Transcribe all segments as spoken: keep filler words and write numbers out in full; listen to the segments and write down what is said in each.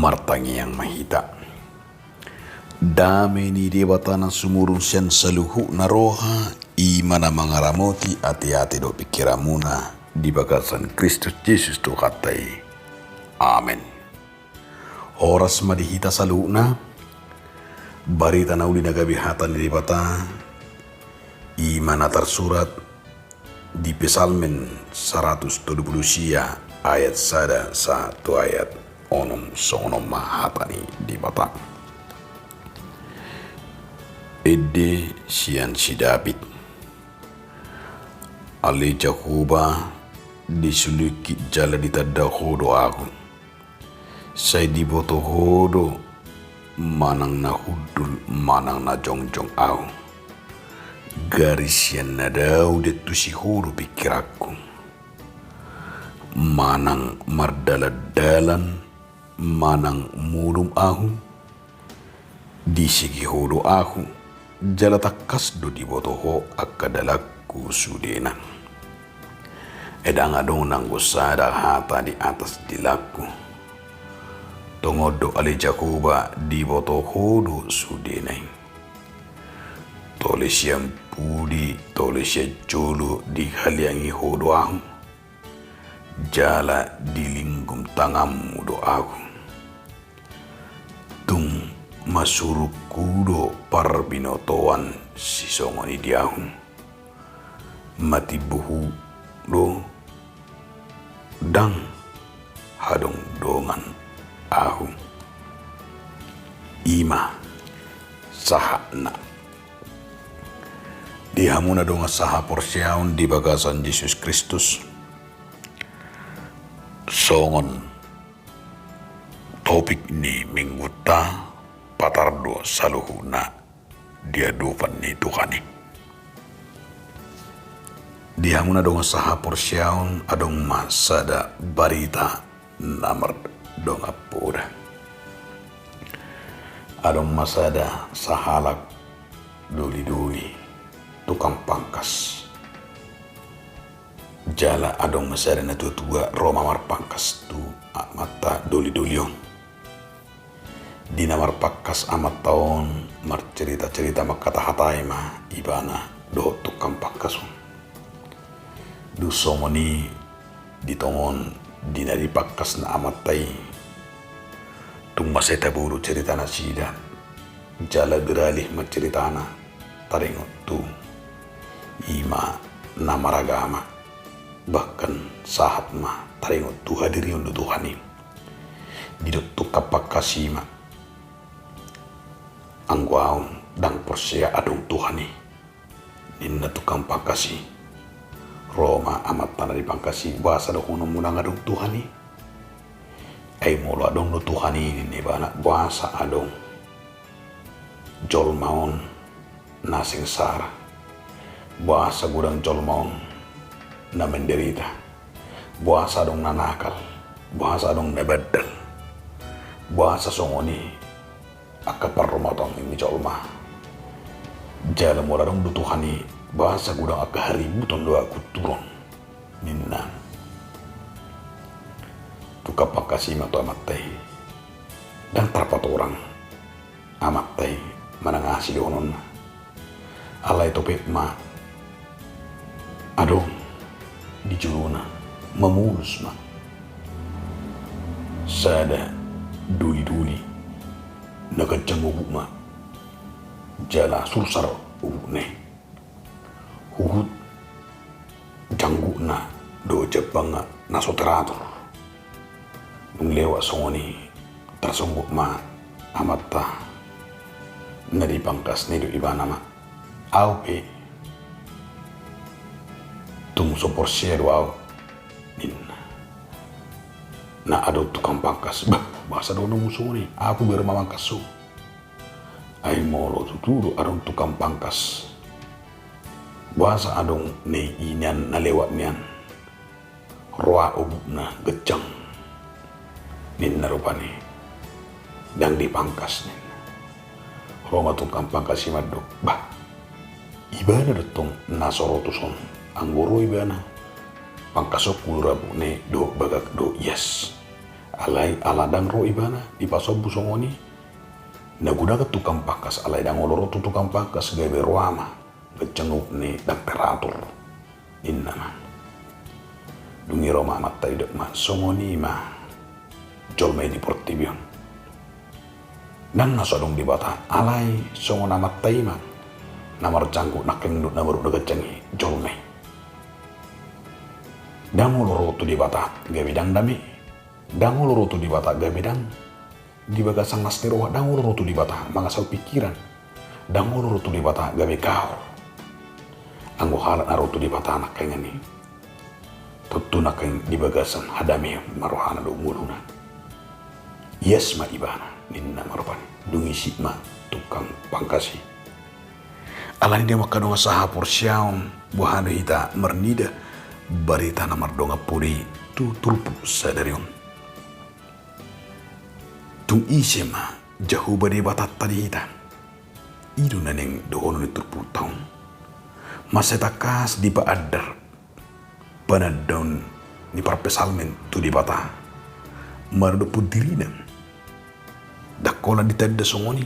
Martangiang ma hita. Dame ni Debata na sumurung sian saluhutna roha, i ma na mangaramoti ateate dohot pingkiranmuna di bagasan Kristus Jesus Tuhanta i. Amen. Horas ma di hita saluhutna. Barita na uli na gabe hata ni Debata, i ma na tarsurat di Psalmen saratus tolu pulu sia, ayat sada sahat tu ayat onom, songon on ma hata ni Debata. Ende sian si David. Ale Jahowa, disulingkit jala ditanda Ho do ahu. Sai diboto Ho do manang na hundul manang na jongjong ahu. Gari sian na dao diantusi Ho do pingkiranku. Manang mardalandalan manang modom ahu, disigi Ho do ahu, jala tangkas do diboto Ho angka dalanku sudena. Ai ndang adong nanggo sada hata di atas dilangku. Tongon do ale Jahowa, diboto Ho do sudena i. Tole sian pudi, tole sian jolo dihaliangi Ho do ahu. Jala dilinggum tanganmu do ahu. Tung masurungku do parbinotoan sisongon i di ahu. Matimbo Ho do, ndang hadong dongan ahu. I ma sahatna. Di hamu na dongan sahaporseaon di bagasan Jesus Kristus, songon topik ni minggunta, patar do saluhutna di adopan ni Tuhan i. Di hamu na dongan sahaporseaon, adong ma sada barita na mardongan poda. Adong ma sada sahalak dolidoli, tukang pangkas. Jala adong ma sada natuatua ro ma marpangkas tu amanta dolidoli on. Di na marpangkas amanta on, marceritacerita, mangkatahatai ma ibana dohot tukang pangkas on. Dung songon i, di tongon di na dipangkasna amanta i, tung mansai tabo do ceritanasida, jala beralih ma ceritana taringot tu i ma na maragama, bahkan sahat ma taringot tu hadirion ni Tuhan i. Didok tukang pangkas i ma, anggo ahu ndang porsea adong Tuhan i, ninna tukang pangkas i. Ro ma amanta na dipangkas i, boasa dohononmu ndang adong Tuhan i? Ai molo adong do Tuhan i, ninna ibana, boasa adong jolma on na sengsara? Boasa godang jolma on na menderita? Boasa adong na nakal? Boasa adong na bandal? Boasa songon i angka parrumatongin ni jolma? Jala molo adong do Tuhan i, boasa godang angka haributon dohot hagunturon? Ninna tukang pangkas i ma tu amanta i. Ndang tarpatorang amanta i manang aha sidohononna. Alai topet ma adong di jolona, mamolus ma sada dolidoli na ganjang obuk ma, jala sursar obukna i. Huhut janggutna dohot jambangna na so teratur. Dung lewat songon i, tarsonggot ma amanta na dipangkas, nidok ibana ma, ahu pe tung so porsea do ahu, ninna. Na adong tukang pangkas, bah, boasa dohononmu songon i? Ahu pe baru mamangkas ho. Ai molo tutu do adong tukang pangkas, boasa adong na i nian, na lewat nian, roa obukna ganjang, ninna rupani. Ndang dipangkas, ninna. Ro ma tukang pangkas i mandok, bah, ibana do tong na so ro tuson. Anggo ro ibana, pangkashonku do rabukna i dohot bagak dohot ias. Alai ala ndang ro ibana dipasombu songon i, na gunakan tukang pangkas, alai ndang olo ro tu tukang pangkas gabe roha ma ganjang uhum ni ndang teratur, ninna ma. Dung i ro ma amanta i, didok ma, songon i ma jolma i di portibi on. Ndang na so adong Debata, alai songon amanta i ma na marjangkut nangkaning dohot na maruk na ganjang i jolma i. Ndang olo ro tu Debata gabe ndang dame. Ndang olo ro tu Debata gabe ndang di bagasan las ni roha, ndang olo ro tu Debata mangasahon pingkiran. Ndang olo ro tu Debata gabe gaor. Anggo halak na ro tu Debata nangkaningan i, tontu nangkaning di bagasan hadameon ma rohana dohot ngoluna. Ias ma ibana, ninna ma rupani. Dung i sip ma tukang pangkas i. Alani i, di angka dongan sahaporseaon, boha do hita marnida barita na mardongan pudi tu turpuk sadari on. Tung ise ma Jahowa Debatanta di hita? I do na naeng dohonon ni turpukta on. Mansai tangkas dipaandar panandaon ni parpsalmen tu Debata maradophon dirina. Ndang holan ditanda songon i,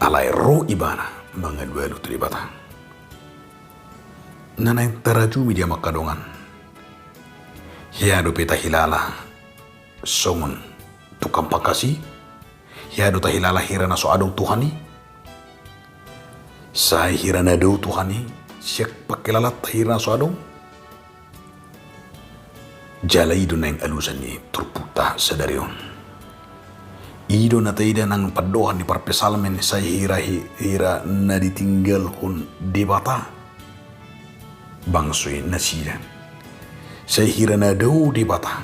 alai ro ibana mangalualu tu Debata. Na naeng tarajumi di angka dongan, hea dope tahilala songon tukang pangkas i? Hea do tahilala hira na so adong Tuhan i? Sai hira na dao Tuhan i sian pangkilalanta hira na so adong? Jala i do naeng alusan ni turpukta sadari on. I do na taida nang pandohan ni parpsalmen, sai hira, hira na ditinggalhon Debata bangso i nasida. Sai hira na dao Debata,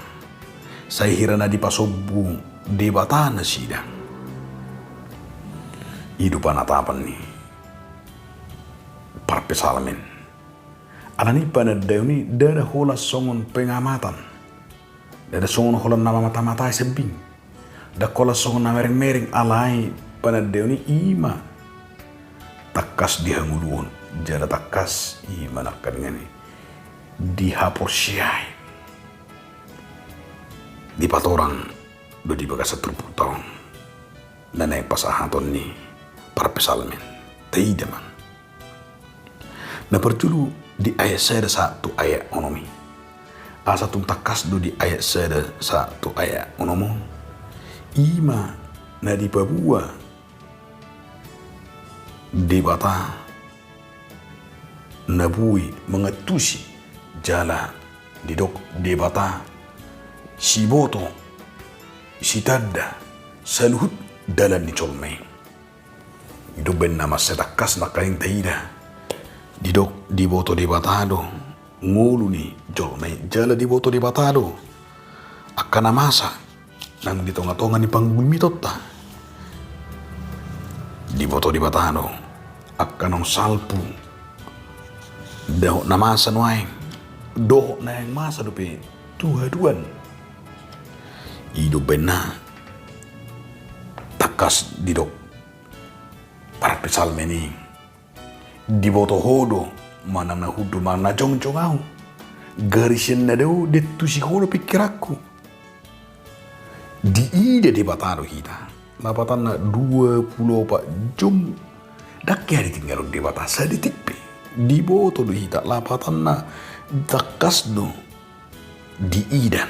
sai hira na dipasombu Debata nasida. I do panatapan ni parpsalmen. Alani i panandaon i ndada holan songon pengamatan, ndada songon holan na mamata-matai sambing. Ndang holan songon na mereng-mereng, alai panandaon i i ma tangkas di hangoluan, jala tangkas i ma nangkaningan i di haporseaon. Dipatorang do di bagasan turpukta on na naeng pasahaton ni parpsalmen. Taida ma. Na parjolo di ayat sada sahat tu ayat onom i. Asa tung tangkas do di ayat sada sahat tu ayat onom on. I ma na dipaboa Debata na boi mangantusi, jala didok Debata siboto, sitanda saluhut dalan ni jolma i. I do umbaen na mansai tangkas nangkaning taida. Didok diboto Debata do ngolu ni jolma i, jala diboto Debata do angka na masa nang di tonga-tonga ni panggulmitonta. Diboto Debata do angka naung salpu dohot na masa nuaeng, dohot naeng masa dope tu haduan. I do umbaen na tangkas didok parpsalmen i, diboto Ho do manang na hundul manang na jongjong ahu. Gari sian na dao diantusi Ho do pingkiranku. Diida Debata do hita. Lapatanna dua pulu opat jom ndang hea ditinggalhon Debata sadetik pe. Diboto do hita, lapatanna tangkas do diida,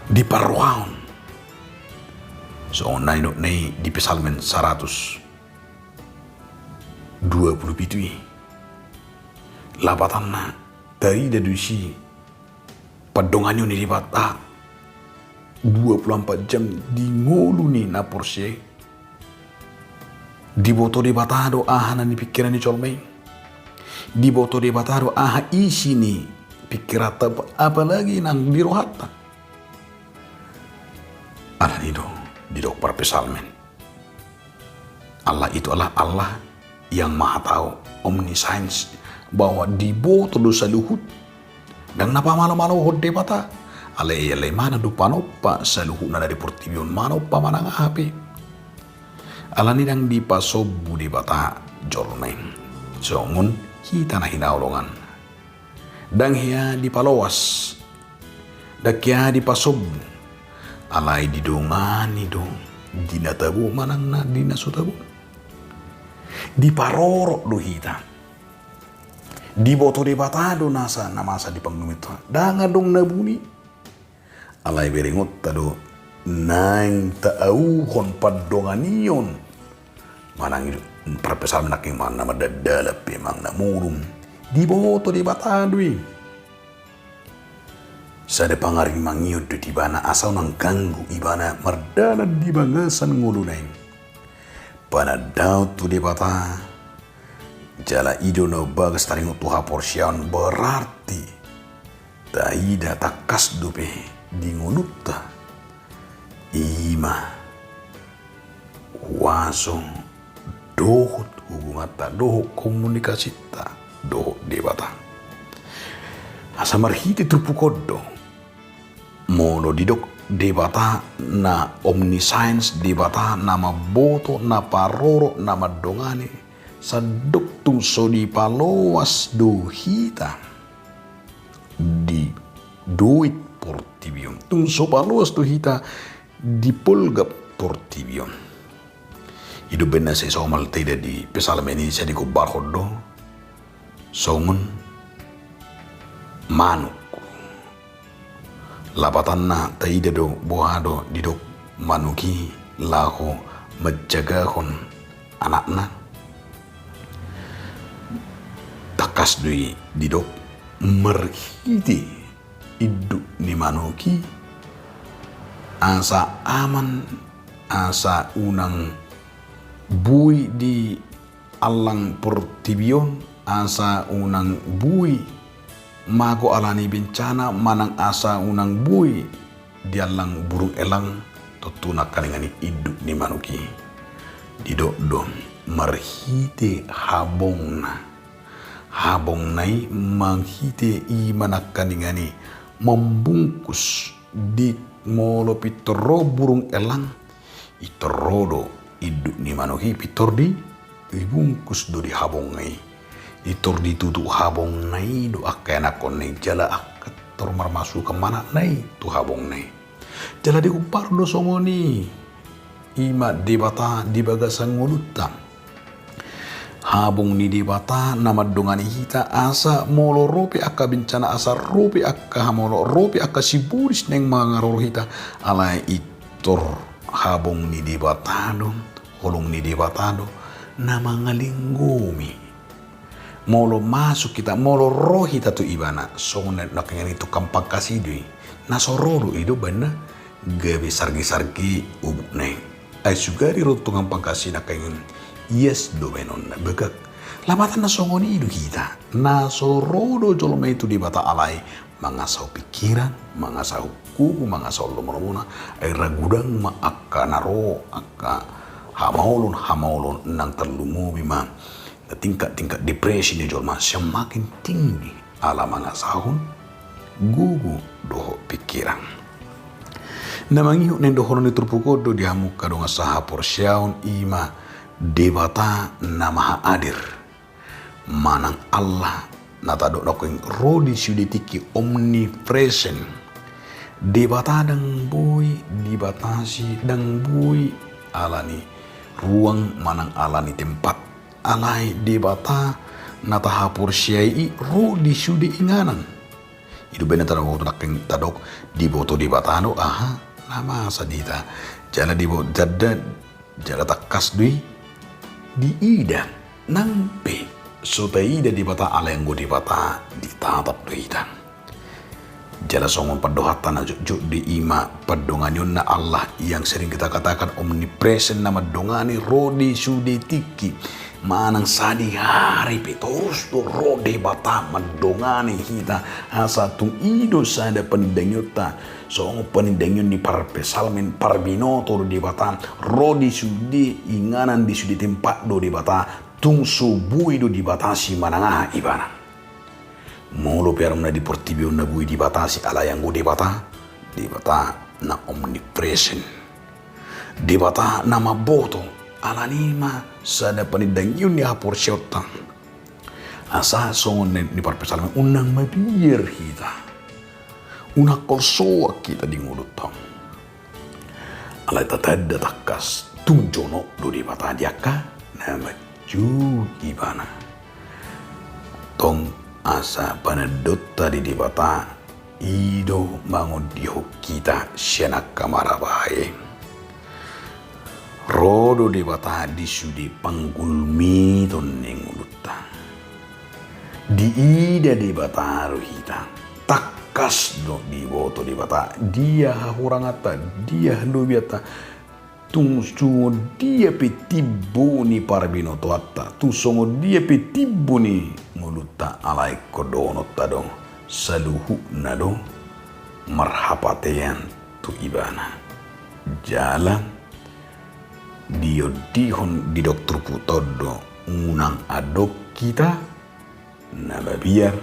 diparrohahon. Songon na nidok na i di Psalmen saratus dua pulu pitu i. Lapatanna taida do disi pandonganion ni Debata dua pulu opat jam di ngolu ni na porsea i. Diboto Debata do aha na di pingkiran ni jolma i. Diboto Debata do aha isi ni pingkiranta, apalagi nang di rohanta. Alani i do didok parpsalmen, Allah itu adalah Allah yang Maha Tahu, omniscience, bahwa diboto do saluhut. Ndang na pamalo-malohon Debata. Alai, alai Ibana do panompa saluhutna na di portibi on, manompa manang aha pe. Alani i ndang dipasombu Debata jolma i songon hita na hinaholongan. Ndang hea dipaloas, Ndang hea dipasombu, alai didongani do di na tabo manang na di na so tabo. Diparorot do hita. Diboto Debata do nasa na masa di pangurupitta. Ndang adong na buni. Alai berengonta do naeng taauhon pandonganion. Manang i do, parpsalmen nangkin manang na mardalan pe manang na modom. Diboto Debata do i. Sada pangarimangion do di ibana asa unang ganggu ibana mardalan di bagasan ngoluna i. Panandaon tu Debata, jala i do na bagas taringot tu haporseaon, berarti taida tangkas dope di ngolunta. I ma huaso dohot hubunganta dohot komunikasinta dohot Debata. Asa marhite turpuk on do. Molo didok Debata na omniscience, Debata na mamboto, na parorot, na mandongani, sandok tung so dipaloas do hita di doit portibi on. Tung so paloas do hita di polgap portibi on. I do umbahen na sai somal taida di psalmen i, sai digombarhon do songon manuk. Lapatanna taida do boha do didok manuk i laho manjagahon anakna. Tangkas do i didok marhite induk ni manuk i asa aman, asa unang boi di allang portibi on, asa unang boi mago alani bencana manang asa unang boi di allang burung elang, tontu nangkaningan i induk ni manuk i. Didok do marhite habongna. Habongna i marhite i ma nangkaningan i mambungkus di molo pintor ro burung elang, pintor ro do induk ni manuk i pintor di, dibungkus do di habongna i. Pintor ditutup habongna i do angka ianakhonna i jala angka pintor marmasukan ma anakna i tu habongna i. Jala digompar do songon i. I ma Debata di bagasan ngolunta. Habong ni Debata na mandongani hita asa molo ro pe angka bencana, asa ro pe angka hamaolon, ro pe angka sibolis naeng mangaroro hita, alai pintor habong ni Debata do, holong ni Debata do na mangalinggomi. Molo masuk hita, molo ro hita tu ibana, songon na nangkaningan i tungkang pangkas i do i. Na so ro do i do baenna gabe sargi-sargi ubukna i. Ai sugari ro tungkang pangkas i nangkaningan i, ias do baenonna, bagak. Lapatanna songon i do hita. Na so ro do jolma i tu Debata alai mangasahon pingkiran, mangasahon gogo, mangasahon lomo-lomona, ai ra godang ma angka na ro, angka hamaolon-hamaolon nang tarlumobi ma na tingkat-tingkat depresi ni jolma semakin tinggi ala mangasahon gogo dohot pingkiran. Na mangihut naeng dohonon ni turpuk on do di hamu angka dongan sahaporseaon, i ma Debata na maha adil. Manang Allah na tadok nangkin ro di sude tingki, omnipresent. Debata ndang boi dibatasi, ndang boi alani ruang manang alani tempat. Alai Debata na tahaporseai i ro di sude inganan. I do baenna tadok, tadok diboto Debata do aha na masa di hita. Jala diboto, jala jala tangkas do i diida. Nang pe so taida Debata, alai anggo Debata ditatap do hita. Jala songon pandohanta na jotjot do i, i ma pandonganionna Allah yang sering kita katakan omnipresent, na mandongani ro di sude tingki. Manang sadihari pe torus do ro Debata mandongani hita, asa tung i do sada panindangionta. Songon panindangion ni parpsalmen, parbinoto do Debata, ro di sude inganan, di sude tempat do Debata, tung so boi do dibatasi manang aha ibana. Molo pe arumna di portibi on na boi dibatasi, alai anggo Debata, Debata na omnipresent. Debata na mamboto, alani i ma sada panindangion ni haporseaonta. Asa songon na nidok ni parpsalmen, unang mabiar hita. Unang holsoan hita di ngolunta on. Alai tatanda tangkas tung jonok do Debata di angka na manjou Ibana. Tong asa panandaonta di Debata i do mangondihon hita sian angka marabae. Ro do Debata di sude panggulmiton ni ngolunta. Diida Debata do hita. Tangkas do diboto Debata dia hahuranganta, dia halobianta. Tung songon dia pe timbo ni parbinotoanta, tung songon dia pe timbo ni ngolunta, alai ingkon dohononta do, saluhutna do marhapatean tu Ibana. Jala diondihon, didok turpukta on do, unang adong hita na mabiar,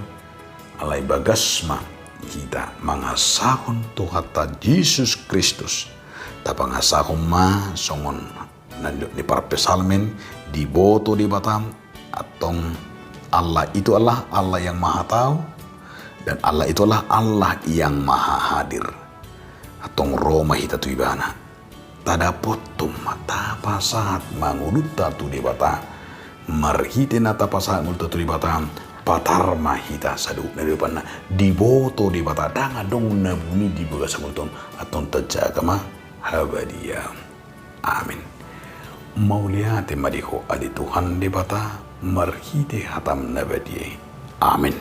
alai bagas ma hita mangasahon Tuhanta Jesus Kristus. Tapangasahon ma songon na nidok ni parpsalmen, diboto Debata antong Allah itu adalah Allah yang Maha Tahu, dan Allah itu adalah Allah yang Maha Hadir. Antong ro ma hita tu Ibana. Tadapothon ma, tapasahat ma ngolunta tu Debata. Marhite na tapasahat ngolunta tu Debata, patar ma hita saluhutna di adopanna. Diboto Debata, ndang adong na buni di bagasan ngolunta on. Antong tajaga ma habadia. Amin. Mauliate ma di Ho ale Tuhan Debata, marhite hataM na badia i. Amin.